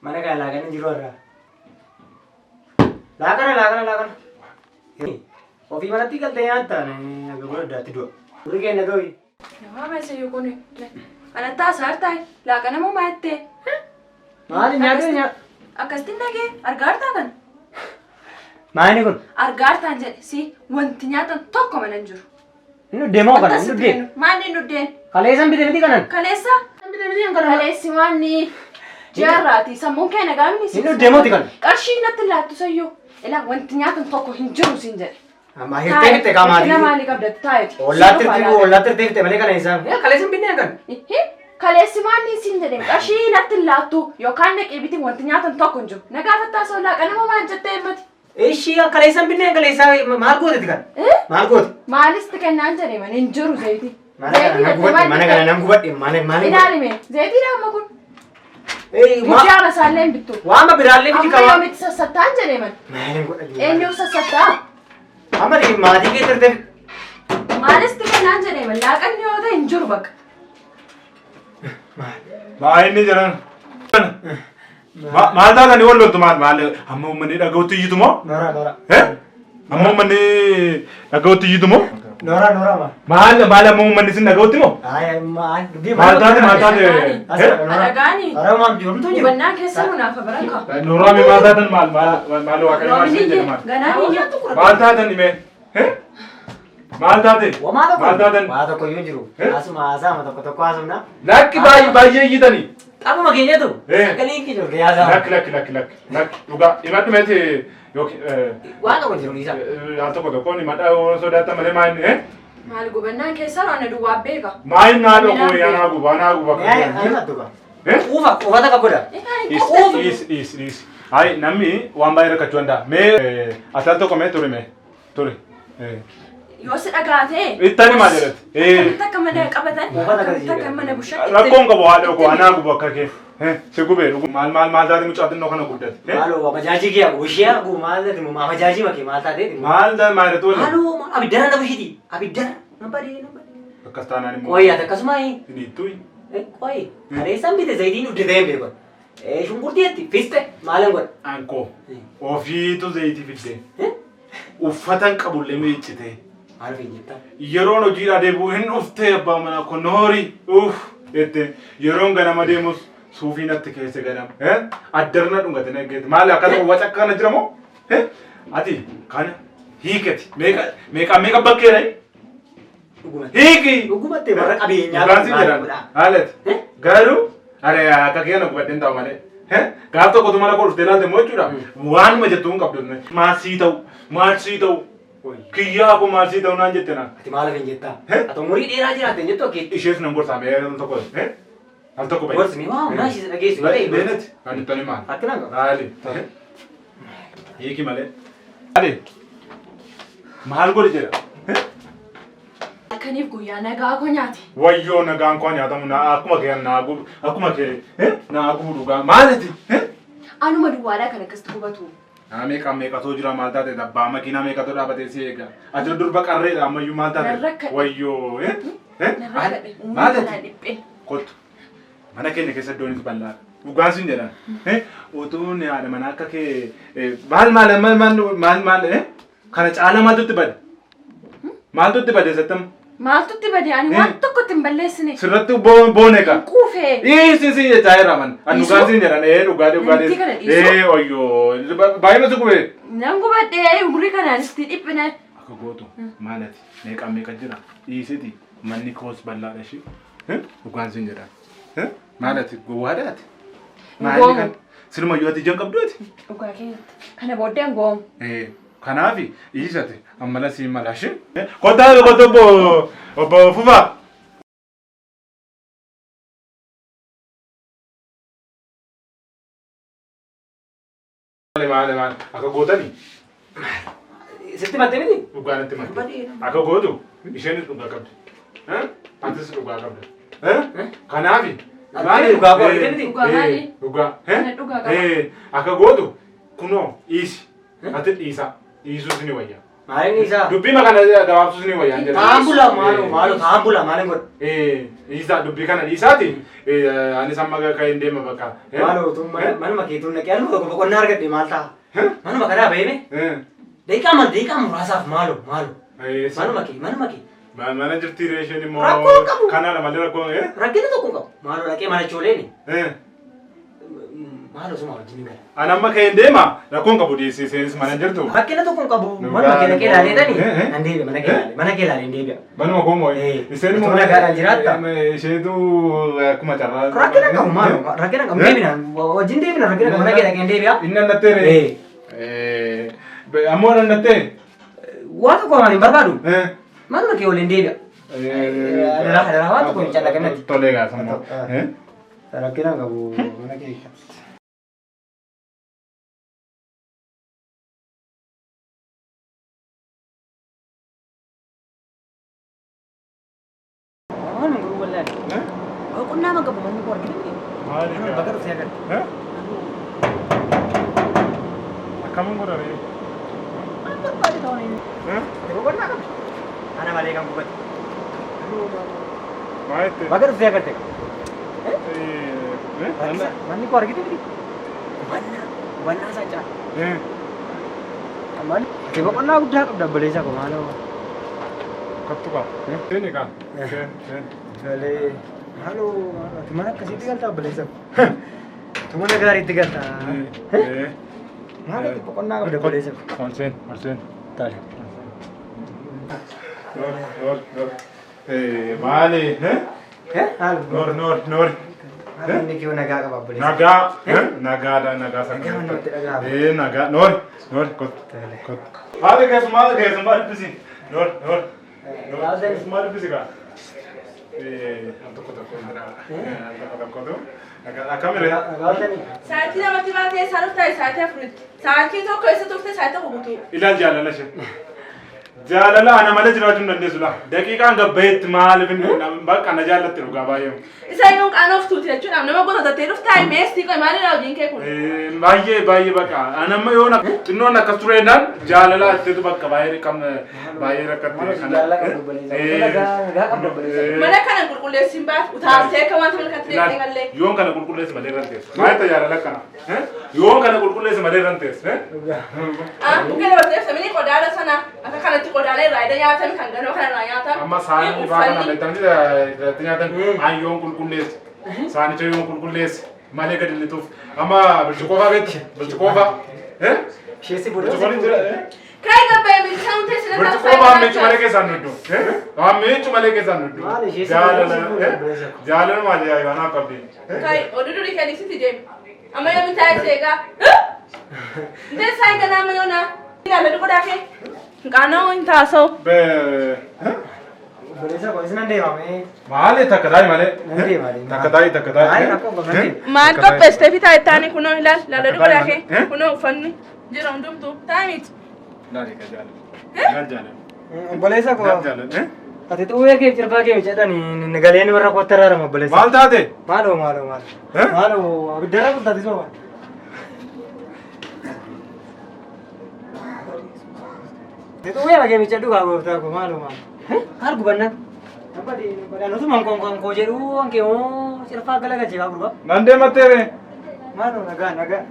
Mana kana laaqana jiru irraa. Laaqana laaqana laaqana. Ofii manatti galtee nyaattaa akka godha addaatti du'a. Gurri keenya ga'u. Nama meeshaa kun anatti haasaa taa'e laaqana moo maa jettee? Maali nyaatee nyaata? Akkasitti nagee argaa jirtaa kan? Maali kun? Argaa jirtaan jedhe si wanti nyaatan tokko mana hin jiru. Inni deemaa kana inni deema. Maanni inni uddeen? Kaleessan bite miti kanan. Kaleessa? Bite miti kan kana. Kaleessi maanni jaarraati sammuun kee nagaa mini Inni uddeemooti kan. Qarshii natti laattu sayyoo. Ilaa wanti nyaatan tokko hin jiru siin jedhe. Amma hirtee fixxe qaamaatii. Rakkina maalii qabda taa'eeti. Ollaatti hirtee ollaatti hirtee fixxe malee kana isaan. Kaleessan binneen kan. Kaleessi maanni siin jedhe qarshii natti laattu yookaan naqee bitiin wanti nyaatan tokko hin jiru. Na gaafattaa soolaa qanama maal jettee himmati? Ishii kaleessan binneen kaleessaa maal gooteti kan? Maal goote? Maalis ti kennaan jedhe man hin jiru zayitii. Mana kana nan gubadhe mana kana nan gubadhe mana maali? Ilaalime zayitii amma kun. Guddaa masaallee hin bittu. Waama biraallee miti Amma qaba. yoomitti sassattaan jedhe man. Maaliin godha? Eenyu sassattaa? Amma maatii kee tirte. Maalis ti kennaan jedhe man laaqanni yoo ta'e hin jiru bakka. Maal inni jiran? Maal taatanii wal loltu maal maal amma uummanni dhaga'utti iyyitu moo? Noora noora. Amma uummanni dhaga'utti iyyitu moo? Noora noora ma. Maal maal amma uummanni sin dhaga'utti moo? Ay maal dubbii Maal taate maal taate? Dhagaani. Noora maal jirtu jiru. Hubannaa keessa nunaaf baranka. Nooraa mee maal taatan maal maal maal waaqayyo maal sin jedhe maal? Ganaan iyya. Maal taatan mee? Maal taate? Wamaa tokko. Maal taatan? Waa tokko iyyuu hin jiru. Asuma haasa'ama tokko tokko haasofna. Lakki baay'ee baay'ee iyyitanii. Xabuma keenyatu. Sagalee keenya ol ka'ee Lakki lakki lakki lakki lakki dhugaa himadhu meeti yookiin Waan tokko hin jiru dhiisa. al tokko tokkoon himadha yoo sodaattan malee maal inni Maal gubannaan keessa ana duwwaa beeka. maal naa dhokoo yaa naa guba naa guba. Quufa quufa takka godha. Dhiis dhiis dhiis. Hayi namni waan baay'ee rakkachuu danda'a. Mee ati al tokko mee turi mee turi. Yoo si dhagaatee. Ittani maal jedhati? Akkamitti akka mana qabatan? Akkamitti akka mana bushaatti? Rakkoon qabu haadha koo anaa gubu akka kee. Si gubee maal maal maal taate mucaa xinnoo kana guddate. Maaloo bajaajii kee hagu ishee hagu maal taate maa bajaajii makee maal taate? Maal taate maal taate? Maaloo abiddara na bushiti abiddara na badee na badee. Akkas taanaan immoo. Qoyyaate akkasuma. Iniittuu. Qoyi kaleessaan bite zayitiin udditee hin beekan. Shunkurtii itti fiste maalan godha? Ankoo ofiitu zayitii fidde. Uffata hin qabullee miiccite. Maal ofiin jettaa? Yeroon hojiidhaa deebi'u hin dhuftee abbaa manaa koo noori uff jette yeroon ganama deemus suufii natti keessa ganama. Addarna dhungate na geete maali akkasuma waca akkana jira moo? Ati kana hiikati meeqa meeqa meeqa bakkeera? Hiiki! Dhugumatti warra qabeenyaa Dhugaan siin jedhan haalati. Garuu ani akka kee kana gubadheen ta'u malee. Gaaf tokkotu mana koo dhuftee ilaalte immoo jechuudha. Waanuma jettu hin qabdu. Maal sii ta'u? Maal sii ta'u? Kiyyaa koo maal sii ta'u naan jette naan. Ati maal ofiin jettaa? Ati umurii dheeraa jiraatte hin jettu akkeetti. Ishees nan gorsaa mee al tokko. Al tokko bahi. Gorsi mee waa humnaa ishee dhageessu yoo ta'e. Beenati. Kan itti ani maal? Rakkinaan qaba. Maali? Hiiki malee. Maali? Maal godhi jedha? Halkaniif guyyaa nagaa koo nyaate. Wayyoo nagaan koo nyaatamu na akkuma kee naa gubu akkuma kee naa gubu dhugaa maaliti? Anuma duwwaadhaa kan akkasitti gubatu. Naa meeqa meeqatoo jira maal taate abbaa makiinaa meeqatoo dhaabatee si eega. Ati durba qarreedha ammayyuu maal Nan taate? rakkadhe. Wayyoo Nan rakkadhe. Maal Uummata taate? kanaan dhiphee. Kottu. Mana keenya keessa iddoonis bal'aadha. Dhugaan sin jedhan. Utuun haadha manaa akka kee maal maal maal maal maal maal kana caala maaltu itti bade? Maaltu itti bade sattam? Maaltu itti bade ani waan tokko itti hin balleessine. Sirratti boone ka. Quufee. Dhiisi si jechaa jira man. Ani dhugaan sin jedhan dhugaa dhugaa. Namti kana dhiisuu? Wayyoo baay'ee si gube. Nan gubadhee umurii kanaan itti dhiphine. Akka gootu maalati meeqa meeqa jira dhiisiti manni koos bal'aadha ishee. Dhugaan sin jedhan. Maalati gowwaadhaati. Maalli kan silumayyuu ati ijaan qabdu ati. Dhugaa keessatti. Kana booddee hin goomu. Kanaaf dhiisate ammala siin mala ishee. Kottaa kottaa obbo obbo Fufaa. Maali maali maali akka gootani. Sitti mattee miti? Dhugaan itti matte. Akka gootu isheenis dhugaa qabdi. Atis dhugaa qabda. Kanaafi. Dhugaa qabdi miti? Dhugaa maali? Dhugaa. Kana dhugaa qaba. Akka gootu kunoo dhiisi. Ati dhiisa. Dhiisuus ni wayya. Maal inni isaa? Dubbii kana gabaabsuus ni wayyaan jedha. Ta'an bulaa maaloo maaloo ta'an bulaa maal hin godhu? Dhiisaa dubbii kana dhiisaati. Anis amma ka'een deema bakka. Maaloo utuu manuma keetuun dhaqee anuma tokko boqonnaa argadhe maal ta'a? Manuma kanaa bahime? Daqiiqaa mal daqiiqaa muraasaaf maaloo maaloo. Manuma kee manuma kee. Mana jirti reesheen immoo. Rakkoo hin qabu. Kanaadha malee rakkoo. Rakkina tokko hin qabu. Maaloo dhaqee mana chooleeni. Maaloo suma wajjin hin gala. Ani amma ka'een deema rakkoon qabu dhiisii seenis mana jirtu. Rakkina tokko hin qabu. Manuma kee dhaqee ilaaleetani. Nan deebi'a mana kee ilaalee mana kee ilaalee hin deebi'a. Manuma koo moo? Isheen Utuu nagaadhaan jiraatta? Isheetu akkuma carraa. Rakkina qabu maaloo rakkina qabu deebina wajjin deebina rakkina qabu mana kee dhaqee hin deebi'a. Inni annattee ree? Ammoo annattee? Waa tokko waan hin barbaadu. Manuma kee waliin deebi'a. Adaraa adaraa waan tokko hin callaqinatti. Tolee gaasa immoo. Rakkina qabu mana kee. Waan hin gurgurru wallaahi. Boqonnaa ma qabu manni koo argina miti. Maali? Bakka dhuftee agarra. Akkamiin godha ree? Waan barbaade ta'uu ni. Boqonnaa qabdi. Ana malee kan gubate. Maal itti? Bakka dhuftee agarte. Manni koo argite miti. Hubannaa hubannaa isaa caala. Manni ati boqonnaa guddaa qabda obboleessa koo maaloo. Kottu qaba. Seeni kaa. Seen seen. Galee maaloo ati mana akkasiitti galta obboleessa koo. Tu mana gaariitti galta. Maal ati boqonnaa qabda obboleessa koo. Ol seen ol seen. Tole. Noor noor noor. Maali? Haal. Noor noor noor. Manni kee nagaa qaba obboleessa. Nagaa nagaadha nagaa sana. Nagaa namatti dhaga'ama. Nagaa noor noor kottu kottu. Maali keessumaa keessumaa dubbisi. Noor noor. Keessumaa dubbisi kaa. Al tokko tokko jira. Al tokko tokkotu. Akkamiree? Sa'aatii lamatti baatee isaan dhuftaa sa'aatii afuritti. Sa'aatii tokko isa turte sa'aatii tokko guutuu. Ilaal jaalala ishee. Jaalala ana malee jiraachuu hin dandeessu laa. Daqiiqaan gabbayeetti maaliif bakka na jaallatti dhugaa baay'ee. Isa iyyuu qaanoof tuuti jechuudha. Nama gosa tattee dhuftaa meestii qoy maalidha hojiin kee kun? Baay'ee baay'ee bakka ana amma yoona xinnoon akkas tureenaan jaalala itteetu bakka baay'ee qabna baay'ee rakkatte. Jaalala qabdu obboleessa. Nagaa qabdu obboleessa. Mana kana qulqulleessin baat utaaltee akka wanta mana kanatti deemtee gallee. Yoon kana qulqulleessi malee irra teessu. Maal ta'e jaalala kana? Yoon kana qulqulleessi malee irra teessu. Bukkee dabartee ibsamanii qodaala sana akka kanatti qodaala irraa ida nyaatan kan ganama kana irraa nyaatan. Amma saanii faa kana beektamti irratti nyaatan an yoon qulqulleessi. Saanicha yoon qulqulleessi malee gadi lixuuf. Amma birciqoo faa beekti? Birciqoo faa. Isheessi booda. Birciqoon jira. Kai gabbaa'e bilchaan teessina Birciqoo faa miicu malee keessaan nuddu. Waan miicu malee keessaan nuddu. Maali isheessi Jaalala. booda. Jaalala maali yaa waan qabdi. Kai oduu durii kan ibsiti deemi. Amma yoo mitaa isa eegaa. Ndee isaan ganaa amma yoona. Ilaala qodaa kee. Qaanoo hin taasoo. Obboleessa koo isin nan deemame. Maali takka taa'i malee. Nan deema. Takka taa'i takka taa'i. Maali rakkoo qabu nan deema. Maal qopheessitee fi taa'ettaani kunoo ilaal ilaala qodaa kee kunoo uffanni jira hundumtuu taa'imiiti. Laali ka jaalala. Laal jaalala. Obboleessa koo Laal jaalala. ati xuwwee kee cirfaa kee jedhani galeen warra kootti araarama obboleessa. Maal taate? Maaloo maaloo maaloo. Maaloo abiddarra bultaati sooma. Xuwwee kee miccadhu kaa gooftaa koo maaloo maaloo. Maal gubannaan? Nutuma nkoo koo jedhu hankee moo cirfaa galagalchee kaa gurbaa. Nan deemattee ree? Maaloo nagaa nagaa.